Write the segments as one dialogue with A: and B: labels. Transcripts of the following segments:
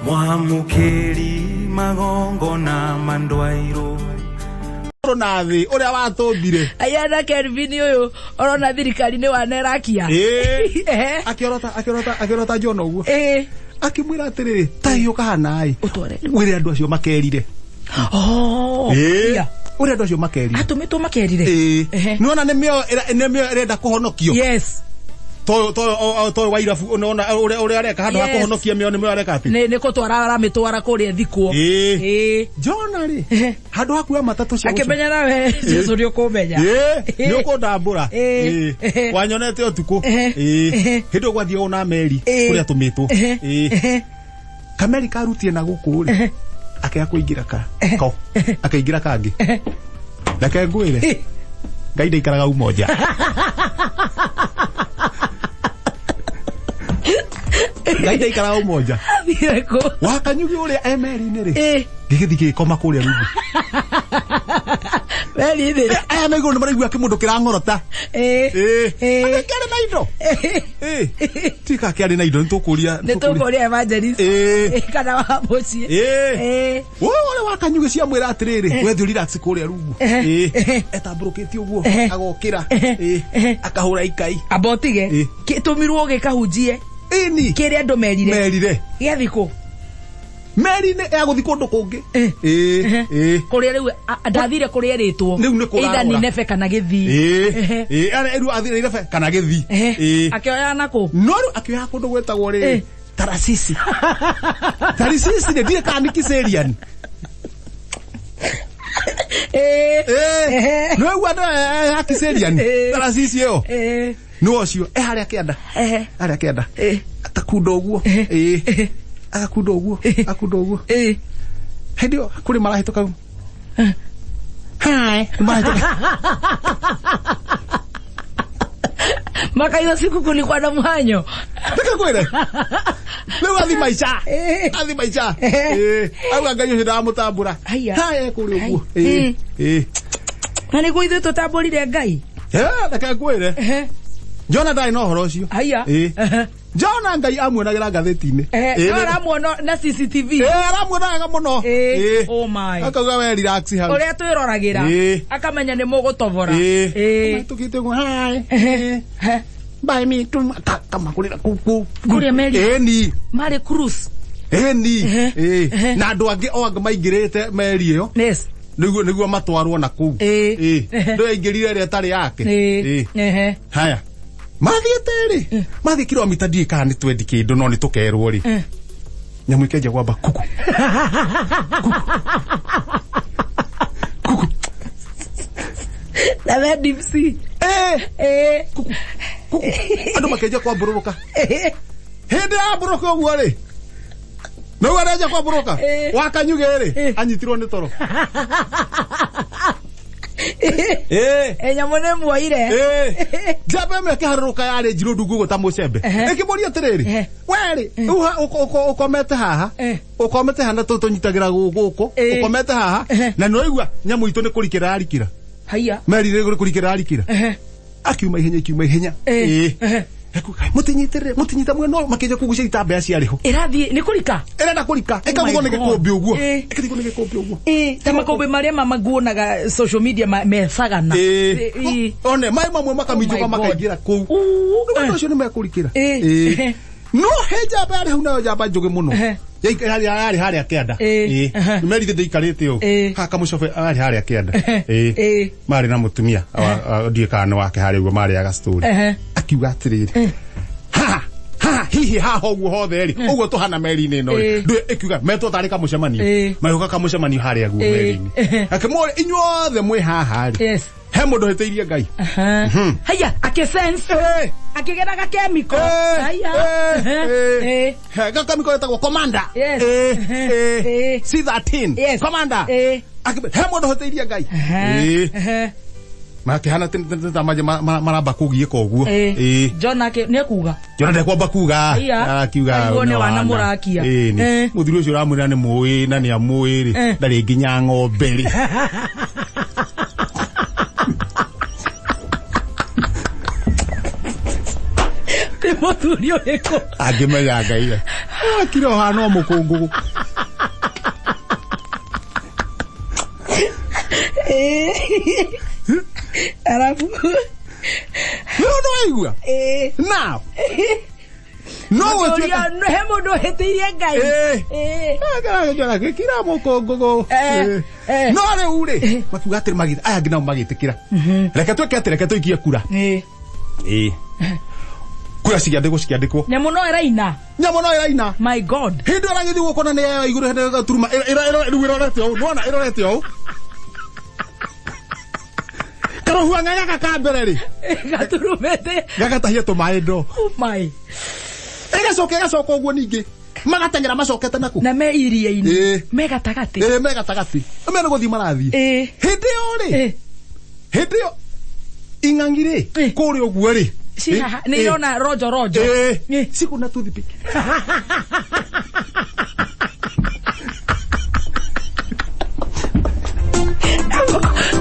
A: Mwamũkĩri magongona mandwairwo
B: na thĩ ũrĩa watũmbire.
C: Ayana Kelvin ũyũ ũrona thirikari nĩ wanerakia.
B: Ĩĩ.
C: Ehe.
B: Akĩorota akĩorota akĩorota John ũguo.
C: Ĩĩ.
B: Akĩmwĩra atĩrĩrĩ, ta hiũka hana ĩ.
C: Ũtware.
B: Wĩre andũ acio makerire.
C: Oh.
B: Ĩĩ.
C: Yeah.
B: Ũrĩa andũ acio makerire.
C: Atũmĩtwo makerire.
B: Ĩĩ.
C: Ehe.
B: Nĩwona nĩ mĩoyo nĩ mĩoyo ĩrenda kũhonokio.
C: Yes.
B: Toyo toyo toyo wa irabu ũnona ũrĩa ũrĩa areka handũ ha
C: Yes.
B: kũhonokia mĩoyo nĩ mĩoyo areka atĩ.
C: Nĩ nĩ kũtwara aramĩtwara kũrĩa thikwo.
B: Ĩĩ.
C: Ĩĩ.
B: Jona rĩ, handũ ha kuoya matatũ cia gũcoka-
C: Akĩmenya nawe Jesu nĩ ũkũmenya.
B: Ĩĩ, nĩ ũkũndambũra.
C: Ĩĩ.
B: Ĩĩ. Wanyonete ũtukũ.
C: Ehe.
B: Ĩĩ.
C: Ehe.
B: Hĩndĩ ĩyo gwathiagwo na meri
C: Ĩĩ.
B: kũrĩa tũmĩtwo.
C: Ehe.
B: Ĩĩ.
C: Ehe.
B: Kameri karutie na gũkũ rĩ, akĩaga kũingĩra ka ko, akaingĩra kangĩ. Reke ngwĩre, Ngai ndaikaraga umoja. Ngai ndaikaraga umoja.
C: Athire kũ?
B: Wakanyugi ũrĩa e meri-inĩ rĩ,
C: Ĩĩ.
B: gĩgĩthiĩ gĩgĩkoma kũrĩa rungu.
C: Meri-inĩ.
B: Aya na igũrũ nĩ maraigua kĩmũndũ kĩrang'orota.
C: Ĩĩ.
B: Ĩĩ.
C: Ĩĩ.
B: Anga kĩarĩ na indo. Ĩĩ. Tiga kĩarĩ na indo nĩ tũkũria.
C: Nĩ tũkũria evangelist.
B: Ĩĩ.
C: Ĩĩ, Kana wa mũciĩ.
B: Ĩĩ.
C: Ĩĩ.
B: Wewe ũrĩa wa kanyugĩ ciamwĩra atĩrĩrĩ, we thiĩ relax kũrĩa rungu. Ĩĩ. Etambũrũkĩtie ũguo, agokĩra. Ĩĩ. Akahũra ikai.
C: Amba ũtige.
B: Ĩĩ.
C: Kĩtũmirwo gĩkahunjie
B: Ĩni.
C: kĩrĩa andũ merire.
B: Merire.
C: Gĩathiĩ kũ?
B: Meri-inĩ ya gũthiĩ kũndũ kũngĩ.
C: Eh.
B: Ĩĩ. Ĩĩ.
C: Kũrĩa rĩu ndathire kũrĩa ĩrĩtwo.
B: Rĩu nĩ kũrarora.
C: Either Nineve kana Gĩthii.
B: Ĩĩ.
C: Ehe.
B: Ĩĩ. Ara rĩu athire Irebe kana Gĩthii.
C: Ehe.
B: Ĩĩ.
C: Akĩoya na kũ?
B: No rĩu akĩoya kũndũ gwĩtagwo rĩrĩ.
C: Eh.
B: Tarasisi. Tarasisi nĩ ndiĩ kana nĩ Kiserian.
C: Ĩĩ.
B: Ĩĩ. Nĩ waigua andũ aya a Kiserian?
C: Eh.
B: Tarasisi ĩyo.
C: Ĩĩ.
B: Nĩ ũcio e harĩa kĩanda.
C: Ehe.
B: Harĩa kĩanda.
C: Ĩĩ.
B: Atakunda ũguo. Ĩĩ. Agakunda ũguo. Akunda ũguo.
C: Ĩĩ.
B: Hĩndĩ ĩyo kũrĩ marahĩtũka u. Hi. Marahĩtũka.
C: Maka hiyo siku kulikuwa na mwanyo.
B: Reke ngwĩre. Rĩu athi maica.
C: Ĩĩ.
B: Athi maica.
C: Ehe.
B: Ĩĩ. Auga Ngai ũcio ndamũtambũra.
C: Haiya.
B: Haya kũrĩa ũguo.
C: Hai.
B: Ĩĩ. Ĩĩ.
C: Na nĩguo ithuĩ tũtambũrire Ngai.
B: Eh, reke ngwĩre.
C: Ehe.
B: Jona ndarĩ na ũhoro ũcio.
C: Haiya.
B: Ĩĩ.
C: Ehe.
B: Jona Ngai amuonagĩra ngathĩti-inĩ.
C: Ehe.
B: Ĩĩ,
C: No aramuona na CCTV.
B: Ĩĩ, aramuona wega mũno.
C: Ĩĩ.
B: Ĩĩ.
C: Oh my.
B: Akauga we relax hau.
C: Ũrĩa twĩroragĩra.
B: Ĩĩ.
C: Akamenya nĩ mũgũtobora.
B: Ĩĩ.
C: Ĩĩ.
B: Tũkĩte ũguo, hi.
C: Ehe. Ehe.
B: Buy me two kamakũrĩra kũu kũu.
C: Kũrĩa meri.
B: Ĩni.
C: Marĩ cruise.
B: Ĩni.
C: Ehe.
B: Ĩĩ.
C: Ehe.
B: Na andũ angĩ o angĩ maingĩrĩte meri ĩyo.
C: Yes.
B: Nĩguo nĩguo matwarwo na kũu.
C: Ĩĩ.
B: Ĩĩ.
C: Ehe.
B: Ndũ yaingĩrire ĩrĩa ĩtarĩ yake.
C: Ĩĩ.
B: Ĩĩ.
C: Ehe.
B: Haya. Mathiĩte rĩ, mathiĩ kilomita ndiũĩ kana nĩ twendi kĩndũ no nĩ tũkerwo rĩ. Nyamũ ĩkĩanjia gwamba kuku. Kuku.
C: Na we deep sea.
B: Ĩĩ.
C: Ĩĩ.
B: Kuku. Kuku. Andũ makĩanjia kwambũrũrũka.
C: Ĩĩ.
B: Hĩndĩ yambũrũka ũguo rĩ, nĩguo arenja kwambũrũka.
C: Ĩĩ.
B: Wakanyugĩ rĩ,
C: Ĩĩ.
B: anyitirwo nĩ toro. Ĩĩ.
C: Ĩ nyamũ nĩ muoire.
B: Ĩĩ. Njamba ĩmwe ĩkĩharũrũka yarĩ njirũ ndungu ũguo ta mũcembe.
C: Ehe.
B: Ĩkĩmũria atĩrĩrĩ,
C: Ehe.
B: werĩ, rĩu ũkomete haha,
C: Eh.
B: ũkomete haha na tũnyitagĩra gũkũ,
C: Ĩĩ.
B: ũkomete haha,
C: Ehe.
B: na nĩwaigua nyamũ itũ nĩ kũrikĩra yarikĩra.
C: Haiya.
B: Meri nĩ kũrikĩra yarikĩra.
C: Ehe.
B: Akiuma ihenya, ikiuma ihenya.
C: Ĩĩ.
B: Ĩĩ.
C: Ehe.
B: Ekuga, mũtinyitĩrĩre, mũtinyita mwena ũyũ, makĩnja kũgucia itambaya ciarĩ ho.
C: Ĩrathiĩ nĩ kũrika.
B: Ĩrenda kũrika, ĩkaguthwo
C: my
B: nĩ
C: God.
B: gĩkũmbĩ ũguo.
C: Ĩĩ.
B: Ĩkaguthwo nĩ gĩkũmbĩ ũguo.
C: Ĩĩ, ta makũmbĩ marĩa mamaguonaga social media mecagana.
B: Ĩĩ.
C: Ĩĩ.
B: One, maĩ mamwe makaminjũka
C: Oh my God.
B: makaingĩra kũu.
C: Uu.
B: Rĩu andũ acio nĩ mekũrikĩra.
C: Ĩĩ.
B: Ĩĩ. No he njamba yarĩ hau nayo njamba njũgĩ mũno.
C: Ehe.
B: Yarĩ harĩa kĩanda.
C: Ĩĩ.
B: Ĩĩ.
C: Ehe.
B: Nĩ merithĩ ndĩikarĩte ũũ.
C: Ĩĩ.
B: Haha kamũcobe arĩ harĩa kĩanda.
C: Ehe.
B: Ĩĩ.
C: Ĩĩ.
B: Marĩ na mũtumia ndiũĩ kana nĩ wake harĩa ũguo marĩaga story.
C: Ehe.
B: Akiuga atĩrĩrĩ. Haha haha hihi haha ũguo hothe rĩ ũguo tũhana meri-inĩ ĩno rĩ
C: Ĩĩ.
B: ndũĩ ĩkiuga metwo tarĩ kamũcemanio
C: Ĩĩ.
B: magĩũka kamũcemanio harĩa guo
C: Ĩĩ.
B: meri-inĩ
C: Ehe.
B: akĩmũria inyuothe mwĩ haha rĩ
C: Yes.
B: he mũndũ hĩtĩirie Ngai.
C: Aha. Haiya, akĩsense.
B: Ĩĩ.
C: Akĩgera gakemiko.
B: Ĩĩ.
C: Haiya.
B: Ĩĩ.
C: Ehe.
B: Ĩĩ.
C: Ĩĩ.
B: He, gakamiko getagwo commander.
C: Yes.
B: Ĩĩ.
C: Ehe.
B: Ĩĩ.
C: Ĩĩ.
B: C13.
C: Yes.
B: Commander.
C: Ĩĩ.
B: He mũndũ hĩtĩirie Ngai.
C: Ehe.
B: Ĩĩ.
C: Ehe.
B: Makĩhana ta maramba kũgiĩka ũguo.
C: Ĩĩ.
B: Ĩĩ.
C: John ake nĩ ekuga.
B: Jona ndekwamba kuga.
C: Haiya.
B: Akiuga.
C: Aiguo nĩ wana mũrakia.
B: Ĩĩ.
C: Eh.
B: Mũthuri ũcio ũramwĩra nĩ mũĩ na nĩ amũĩ rĩ.
C: Eh.
B: Ndarĩ nginya ng'ombe rĩ.
C: Nĩ mũthuri ũrĩkũ?
B: Angĩmenya Ngai we. Akira ũhana o mũkũngũgũ.
C: Arabu.
B: Nĩ ũndũ waigua? Now. No gũtuĩka
C: he mũndũ ũhĩtĩirie Ngai.
B: Ĩĩ. Gĩkira mũkũngũgũ. No rĩu rĩ, makiuga atĩrĩ magĩ aya angĩ nao magĩtĩkĩra. Reke twĩke atĩ reke tũikie kura. Ĩĩ. Kura cikiandĩkwo cikiandĩkwo.
C: Nyamũ no ĩraina.
B: Nyamũ no ĩraina.
C: My God.
B: Hĩndĩ ĩyo ĩragĩthiĩ gũkona nĩ ya igũrũ hĩndĩ ĩyo turuma rĩu ĩrorete ũũ nĩwona ĩrorete ũũ. Karũhuang'a gaka ka mbere rĩ
C: Gaturumĩte.
B: gagatahia tũmaĩ ndoo.
C: Oh my.
B: Ĩgacoka ĩgacoka ũguo ningĩ magateng'era macokete naku.
C: Na me iria-inĩ.
B: Ĩĩ.
C: Me gatagatĩ.
B: Ĩĩ me gatagatĩ. Me nĩ gũthiĩ marathiĩ.
C: Ĩĩ.
B: Hĩndĩ ĩyo rĩ hĩndĩ ĩyo ing'ang'i rĩ kũrĩa ũguo rĩ
C: Cihaha nĩ irona rojo rojo.
B: Ĩĩ. Cikuna toothpick.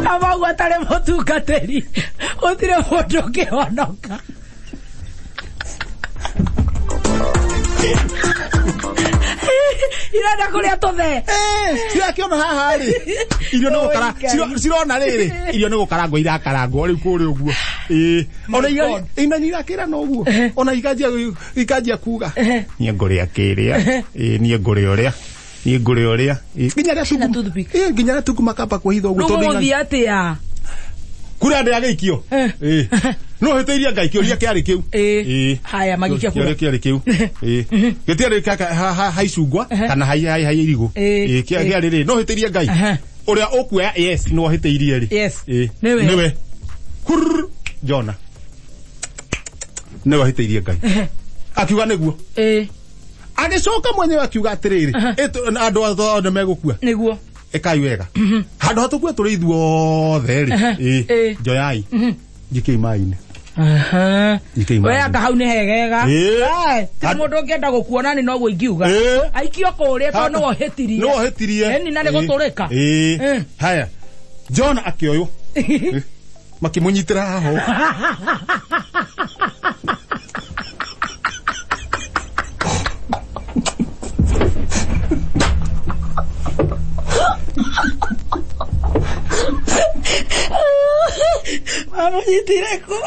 C: Amauga atarĩ mũtungatĩri gũtirĩ mũndũ ũngĩhonoka. Irenda kũrĩa tũthee.
B: Cirakĩona haha rĩ irio nĩ gũkara cirona rĩrĩ irio nĩ gũkarangwo irakarangwo rĩu kũrĩa ũguo. Ĩĩ. Ona ing'ang'i irakĩra na ũguo ona ikanjia kuga niĩ ngũrĩa kĩrĩa ĩĩ niĩ ngũrĩa ũrĩa niĩ ngũrĩa ũrĩa nginya arĩa
C: toothpick.
B: Ĩĩ nginya arĩa tungu makamba kwĩhitha ũguo
C: Rĩu
B: tondũ ing'ang'i
C: mũgũthiĩ atĩa?
B: kura ndĩagĩikio. Ĩĩ. No hĩtĩirie Ngai kĩũria kĩarĩ kĩu.
C: Ĩĩ. Haya magĩikia kura.
B: Kĩũria kĩarĩ kĩu. Ĩĩ. Gĩtiarĩ ha icungwa kana ha irigũ.
C: Ĩĩ.
B: Ĩĩ kĩarĩ rĩ no hĩtĩirie Ngai. Ũrĩa ũkuoya yes no hĩtĩirie rĩ.
C: Yes.
B: Ĩĩ.
C: Nĩwe.
B: Nĩwe. Hurr. Jona. Nĩwe hĩtĩirie Ngai. Akiuga nĩguo.
C: Ĩĩ.
B: Agĩcoka mwenyewe akiuga atĩrĩrĩ, andũ othe megũkua.
C: Nĩguo.
B: Ĩkai wega. Handũ ha tũkue tũrĩ ithuothe rĩ. Ĩĩ. Njoyai. Njikei maĩ-inĩ. Njikei
C: We
B: maĩ-inĩ.
C: anga hau nĩ hegega.
B: Ĩĩ.
C: Ti mũndũ ũngĩenda gũkuona nĩ noguo ingiuga.
B: Ĩĩ.
C: Aikio kũrĩa tondũ nĩwe ũhĩtirie.
B: Nĩwe ũhĩtirie.
C: Ĩni na nĩ gũtũrĩka.
B: Ĩĩ. Haya. Jona akĩoywo. Makĩmũnyitĩra haha ũũ.
C: Mamũnyitire kũ?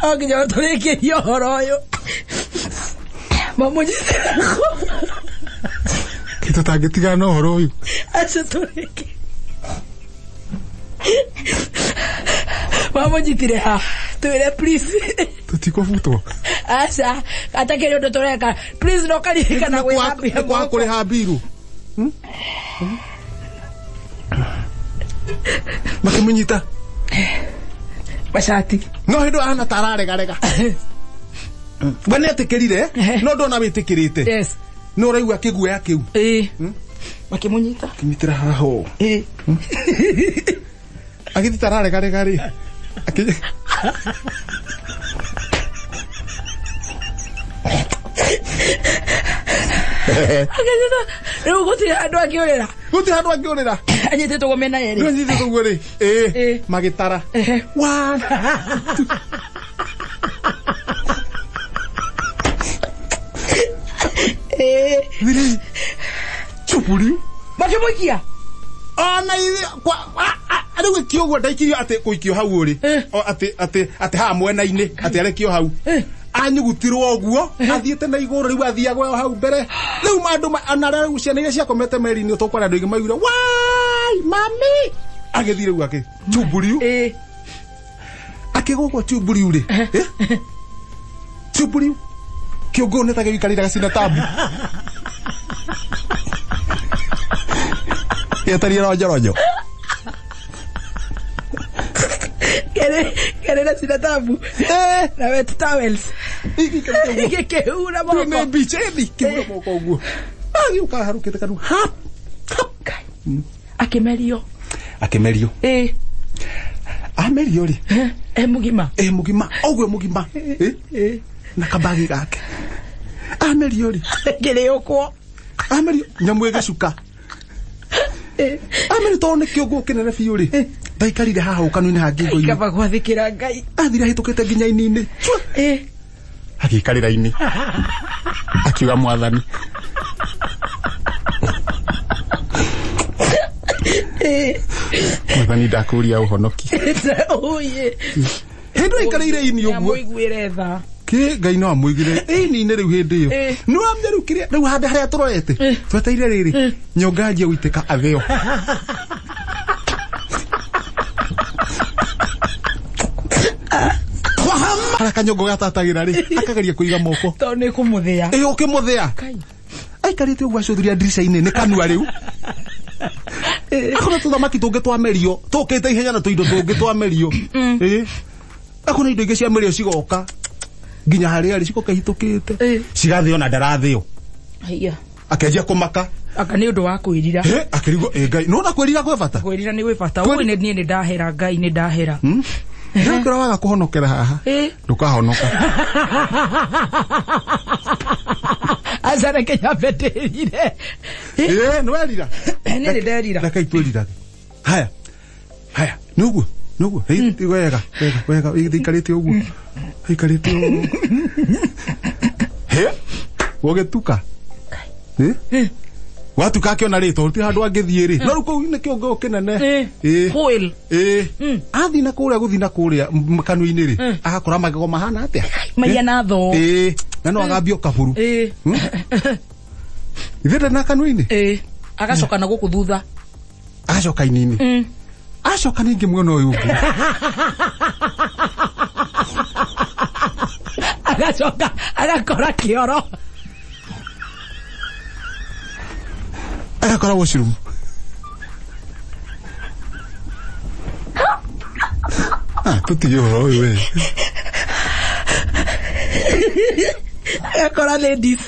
C: No nginya tũrĩkĩrie ũhoro ũyũ. Mamũnyitire kũ?
B: Tũtangĩtigana na ũhoro ũyũ.
C: Acio tũrĩkie. Mamũnyitire ha? Twĩre please.
B: Tũtikũbutwo.
C: Aca, atakĩrĩ ũndũ tũreka. Please no karirikana gwĩthambia
B: Kwa
C: moko.
B: kũrĩha mbiru. Makĩmũnyita.
C: Macati.
B: No hĩndĩ ĩyo ahana ta araregarega. We nĩetĩkĩrire no ndona wĩtĩkĩrĩte.
C: Yes.
B: Nĩ ũraigua kĩguoya kĩu.
C: Ĩĩ. Makĩmũnyita.
B: Kĩnyitĩra haha ũũ.
C: Ĩĩ.
B: Agĩthiĩ ta araregarega rĩ.
C: Akĩnyita. Rĩu gũtirĩ handũ angĩũrĩra.
B: Gũtirĩ handũ angĩũrĩra.
C: Anyitĩtwo mĩena yerĩ.
B: Rĩu anyitĩtwo ũguo rĩ. Ĩĩ. Magĩtara. One.
C: Ĩĩ.
B: Three. Chuburi.
C: Makĩmũikia.
B: Ona ithe kwa rĩu ĩkio ũguo ndaikirio atĩ kũikio hau ũrĩ. Atĩ atĩ atĩ haha mwena-inĩ atĩ arekio hau. Anyugutirwo ũguo athiĩte na igũrũ rĩu athiagwo hau mbere. Rĩu andũ ona rĩu ciana iria ciakomete meri-inĩ tũkwara andũ aingĩ maiguire wai mami agĩthiĩ rĩu akĩ chuburiu. Akĩgũgwo chuburiu rĩ. Chuburiu. Kĩũngũ nĩ ta gĩikarĩire gacina tabu. Gĩetarie ronjo ronjo.
C: Kere na cina tabu. Na wet towels. Gĩkĩhura moko.
B: Nĩ mbica ĩthi kĩhura moko ũguo. Agĩũka harũkĩte kanua. Hap.
C: Akĩmerio.
B: Akĩmerio.
C: Ĩĩ.
B: Amerio rĩ.
C: E mũgima.
B: E mũgima. Ũguo mũgima. Ĩĩ. Na kabagi gake. Amerio rĩ.
C: Kĩrĩũkwo.
B: Amerio nyamũ ĩgĩcuka. Amene tondũ nĩ kĩongo kĩnene biũ rĩ, ndaikarire haha ũkanu-inĩ ha ngingo-inĩ.
C: Kaba gwathĩkĩra Ngai.
B: Athire ahĩtũkĩte nginya ini-inĩ. Cua! Agĩikarĩra ini. Akiuga mwathani. Mwathani ndakũria ũhonoki.
C: Oye.
B: Hĩndĩ ĩyo aikarĩire ini ũguo.
C: Amũiguĩre tha.
B: Kĩ Ngai no amũigire ini-inĩ rĩu hĩndĩ ĩyo. Nĩ wamenya rĩu kĩrĩa rĩu handũ harĩa tũrorete. Tweteire rĩrĩ. Nyonga anjie gũitĩka atheo. Harĩa kanyongo gatatagĩra rĩ, akageria kũiga moko.
C: Tondũ nĩ kũmũthĩa.
B: Ĩ ũkĩmũthĩa.
C: Kai.
B: Aikarĩte ũguo acũthĩria ndirica-inĩ nĩ kanua rĩu. Akona tũthamaki tũngĩ twamerio tũkĩte ihenya na tũindo tũngĩ twamerio. Ĩ. Akona indo ingĩ ciamerio cigoka nginya harĩa arĩ cigoka ihĩtũkĩte. Cigathĩo na ndarathĩo.
C: Haiya.
B: Akĩanjia kũmaka.
C: Anga nĩ ũndũ wa kwĩrira.
B: Ĩ, akĩrigwo ĩ Ngai. Nĩwona kwĩrira kwĩ bata?
C: Kwĩrira nĩ gwĩ bata. Ũguo nĩ niĩ nĩ ndahera Ngai nĩ ndahera.
B: Ndĩrakwĩra waga kũhonokera haha. Ndũkahonoka.
C: Aca reke nyambe ndĩrire.
B: Ĩ, nĩwerira?
C: Niĩ nĩ nderira.
B: Reke itwĩrirage. Haya. Haya, nĩ ũguo, nĩ ũguo. Ĩ, wega, wega, wega, ĩikarĩte ũguo. Ĩikarĩte ũguo. Hĩ, gũgĩtuka. Ĩ? Gwatuka akĩona rĩ, tondũ ti handũ angĩthiĩ rĩ. No rĩu kũu nĩ kĩongo kĩnene. Ĩ.
C: Whale.
B: Ĩ. Athiĩ na kũrĩa gũthiĩ na kũrĩa kanua-inĩ rĩ, agakora magego mahana atĩa?
C: Mahiana thoo.
B: Ĩ. Na no agambio kaburu. Ithe ndarĩ na kanua-inĩ?
C: Agacoka na gũkũ thutha.
B: Agacoka ini-inĩ. Acoka ningĩ mwena ũyũ ũngĩ.
C: Agacoka agakora kĩoro.
B: Agakora washroom. Ah, tũtige ũhoro ũyũ we.
C: Agakora ladies.